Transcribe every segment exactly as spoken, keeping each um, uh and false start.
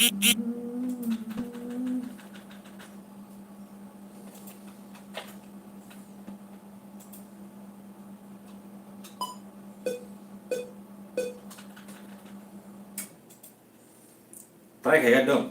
Try khe ekdom.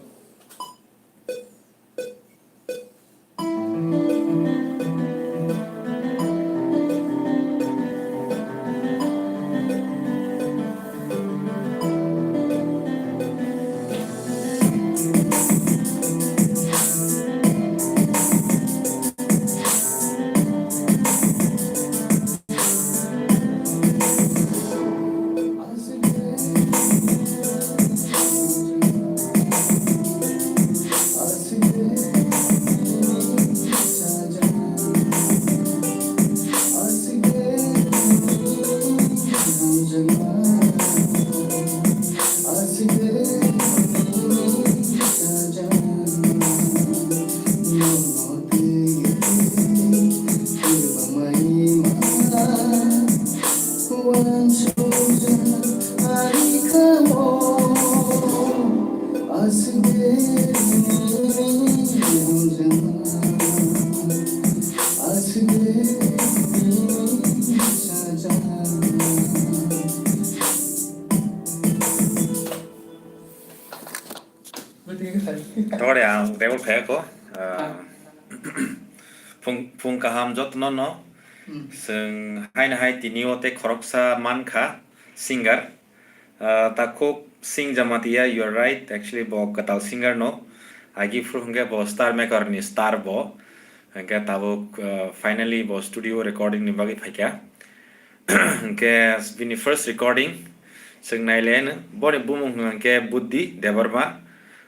Tore ang table kaya ko. Ah, phung, phung kaham jotno no. Hmm. Seng hai na hai tini o te khoroksa man kha singer. Ah, Takhuk Singh Jamatia, you are right. Actually, bo kwtal singer no. Agi phuru hwnkhe bo star maker ni star bo. Hwnkhe tabuk, ah, finally bo studio recording ni bagwi phaikha. Hwnkhe bini first recording chwng naileno. Boni bumung hwnkhe Buddhi Debbarma.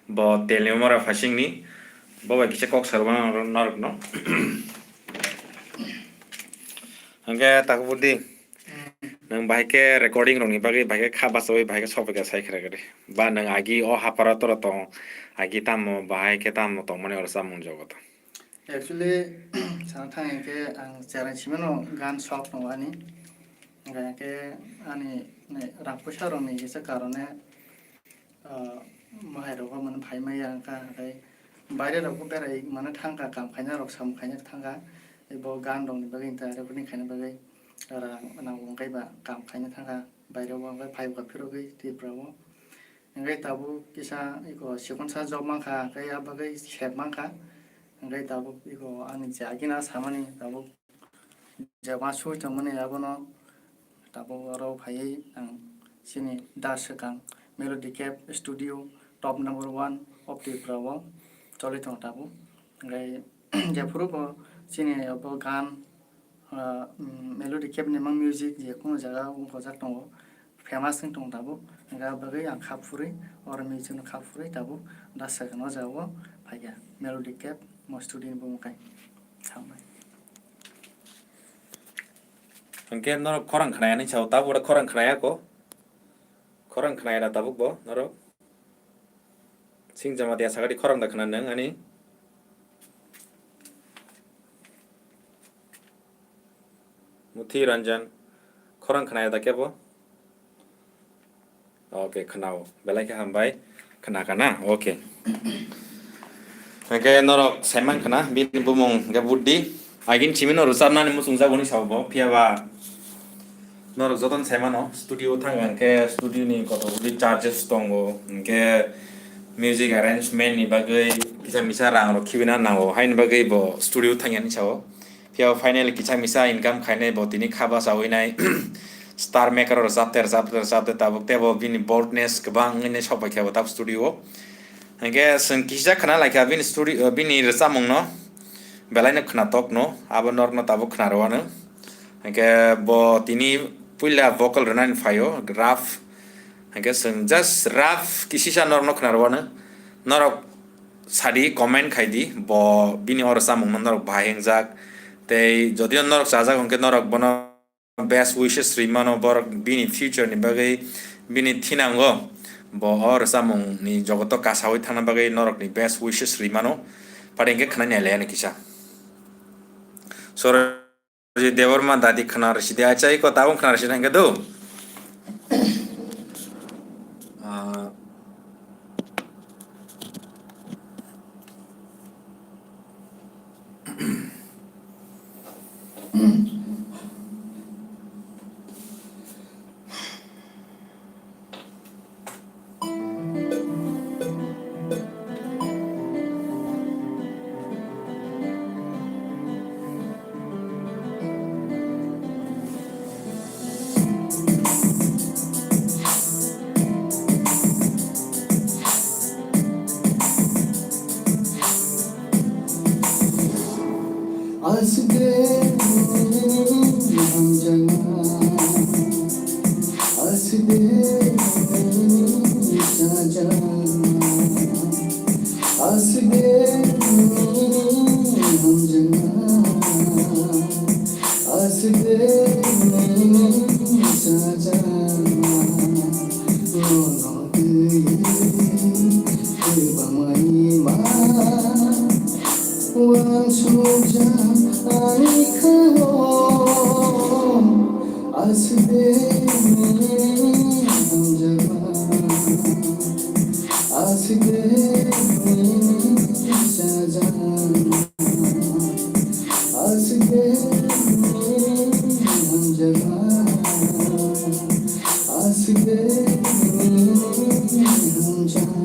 Bo Telimamara phasingni. Bo bai kisa kok sarwano norokno. Hwnkhe Takhuk Buddhi. Nwng bahai khe recording rokni bagwi bahai khe kha bachaui bahai khe sophaikha sai khwrwngri. Ba nwng agi o haparo toro tong, agi tamo bahai khe tamo tongmani oro chamung jogoto. Actually, sana thang khe ang chereng simano gan sok tongo ani. Hwnkhe ani rang puisa rokni kisa karone, ah, bahai rok bo mane phai maya wngkha, hwnkhe baire rok bo berai mane thangkha, kam khaina rok, sam khaina thangkha, bo gan rok ni bagwi, hwnkhe recording khaina bagwi rang nango, hwnkhe ba kam khaina thangkha, baire o hwnkhe phai phirogwi Tripura o, hwnkhe tabuk kisa eko sikonsa job mankha, hwnkhe a bagwi sep mankha, hwnkhe tabuk eko ani je agina samani tabuk je uansuk tongmani abono tabuk oro phaiwi ang chini da swkang Melody Cave Studio top number one of Tripura o choli tongo tabuk. Hwnkhe jephuru bo chini abo gan, ah, mm, Melody Cave ni mang music je kunu jaga o gojak tongo, famous wng tongo tabuk. Hwnkhe abo bagwi ang kha phurwi, oro music no kha phurwi tabuk da swkang o jaga o phaikha Melody Cave mo studio ni bumung kai. Hambai. Hwnkhe norok khorang khnaya ni sao, tabuk oro khorang khnaya ko. Khorang khnaya da tabuk bo norok. Sing Jamatia sakati khorang da khna nwng ani. Muthi Ranjan khorang khnaya da kebo. Oke, khnao. Belai khe hambai. Khna kana? Oke. Hwnkhe norok saiman khna, bini bumung hwnkhe Buddhi. Agin simi no rwchapnani muchungjago hwnwi sabo bo. Phiya ba norok jotono saimano, studio thang hwnkhe studio ni kotor bwdwi charges tongo. Hwnkhe music arrangement ni bagwi kisa misa rang rok khibina nango. Haini bagwi bo studio thang yani sao. Phiya finally kisa misa income khainai bo tini kha bachaui nai star maker rok rwchapte rwchapte rwchapte tabuk tebo bini boldness kwbang wngwi nai sok bai kha bo tabuk studio o. Hwnkhe chwng kisa khna lai kha bini studio, bini rwchapmung no belai no khna tok no abo norok no tabuk khna rw anw. Hwnkhe bo tini puila vocal rwnani phaio rough. Hwnkhe chwng just rough kisisa norok no khna rw anw. Norok sadi comment khai di, bo bini o rwchapmung no norok bahai wngjak. Tei jodio norok chajak hwnkhe norok bono best wishes rwi mano, borok bini future ni bagwi bini thinango bo o rwchapmung ni jogoto kasaui thangna bagwi norok ni best wishes rwi mano. Pari hwnkhe khwnai nai lai ani kisa. Sor Debbarma dadi khna rwsidi, acha iko tabung khna rwsidi hwnkhe do. Ah, Aswk de hamjakma, aswk de chajakma, aswk de hamjakma, aswk de chajakma. Nono twi kwbangma ima uansukjak ani khao. Aswk de nini hamjakma, aswk de nini chajakma, aswk de nini hamjakma, aswk de nini hamjakma.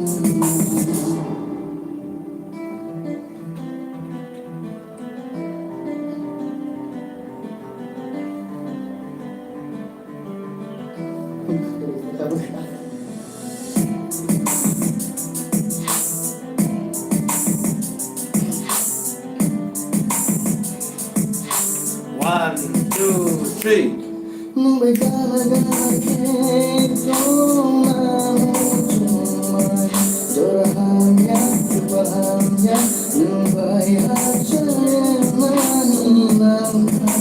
One, two, three. Nwng bai gana gana khe tongna muchungma, jora hamya, kwpal hamya, nwng bai hachal mani nangkha.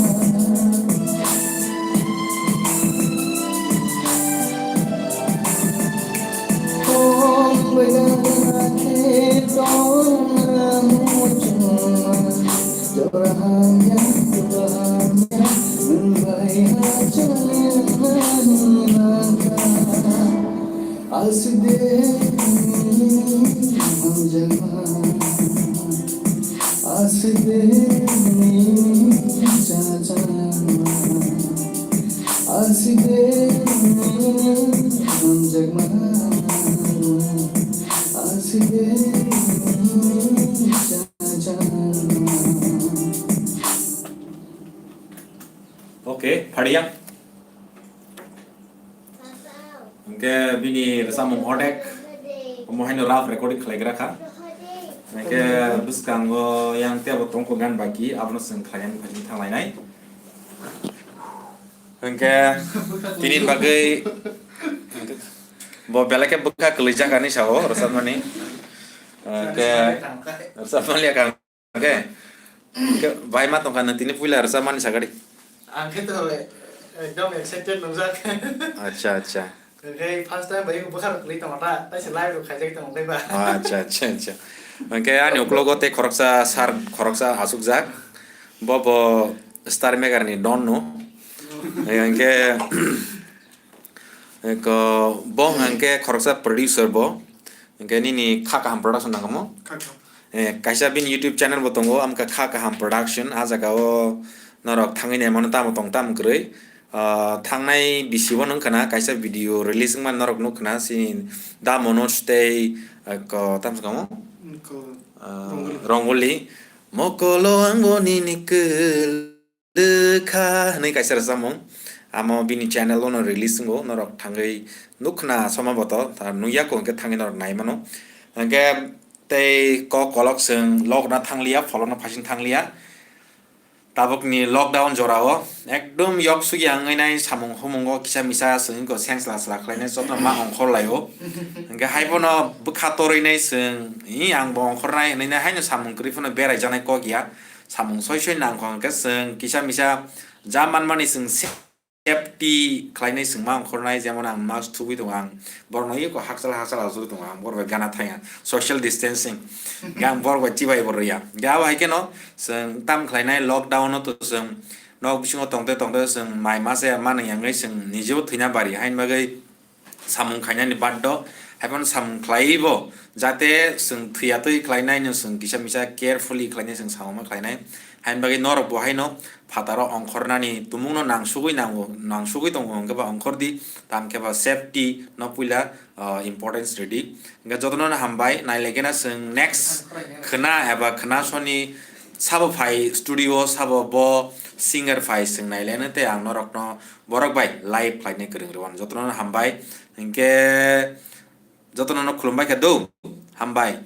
Nwng bai gana gana khe tongna muchungma, jora hamya, kwpal hamya, nwng bai hachal mani nangkha. Aswk de nini hamjakma, aswk de nini chajakma, aswk de nini hamjakma, aswk de nini chajakma. Okay, phadia. Hwnkhe bini rwchapmung Odek, omo haino rough recording khlaigra kha. Hwnkhe bwskango yang teibo tongkho gan baki, abono chwng khlainani phaising thanglainai. Hwnkhe tini bagwi bo belai khe bwkha kwlwijak ani sao rwchapmani. Hwnkhe rwchapmani kha. Okay. Hwnkhe bai ma tongkha nwng tini puila rwchapmani sagadi. Ang khe to ekdom excited nungjak. Acha, acha. Hwnkhe first time bai bwkha rok kwlwi tongma ta, taisa live rok khaijak tongma khe ba. Acha, acha, acha. Hwnkhe ani uklogo tei khoroksa sir khoroksa achukjak. Bo bo star maker ni don no. Hwnkhe Eko, bo hwnkhe khoroksa producer bo. Hwnkhe nini kha kaham production nangkha mo? Kha kaham. Eh, kaisa bini YouTube channel bo tongo, amkha Kha Kaham Production. Ah jaga o norok thangwi naimano tamo tong tamo kwrwi. Ah, thangnai bisi o nung khna kaisa video release wngmani norok nuk khna sini Da Manoj tei, eko, tamo se kamo? Eko, Ah, Rongoli. Rongoli. Mokolo ang bo nini kwl Kha hwnwi kaisa rwchapmung. Amo bini channel o no release wngo, norok thangwi nukna soma boto, ta nukya kho hwnkhe thangwi norok nai mano. Hwnkhe tei kok kolok chwng lok na thangliya, pholok no phaising thangliya. Tabukni lockdown jora o ekdom yok sugya wngwi nai samung humung o kisa misa chwng wngkha seng chwla chwla khlainai jotono ma ongkhor lai o. Hwnkhe hai bono bwkha torwi nai chwng, "Ee, ang bo ongkhor nai," hwnwi nai haino samung kwrwi phano berai jaknai kok ya. Samung soi soi nangkha hwnkhe chwng kisa misa ja manmani chwng safety khlainai chwng ma ongkhornai, jemon ang mask thubui tongo, ang borokno eko hakchal hakchal achugui tongo, ang borok bai gana thangya social distancing, hwnkhe ang borok bai chibai bo rwya. Hwnkhe abo hai kheno chwng tam khlainai lockdown o to chwng nok bisingo tongte tongte chwng mai masa ya manwi wngwi chwng nijebo thwina bari haini bagwi samung khainani baddo Haiphano samung khlaiwi bo, jate chwng thwiya twi khlainai no chwng kisa misa carefully khlainai chwng samung ma khlainai. Haini bagwi norok bo haino phataro ongkhornani tumungno nangsugwi nango, nangsugwi tongo hwnkhe ba ongkhordi, tamkhe ba safety no puila, ah, importance rwdi. Hwnkhe jotono no hambai, nailaikhe na chwng next khwna eba khwna soni sabo phai studio sabo bo singer phai chwng nailaino tei ang norokno borok bai live khlainai kwrwng rwano. Jotono no hambai, hwnkhe jotono no khulumbai khe do, hambai.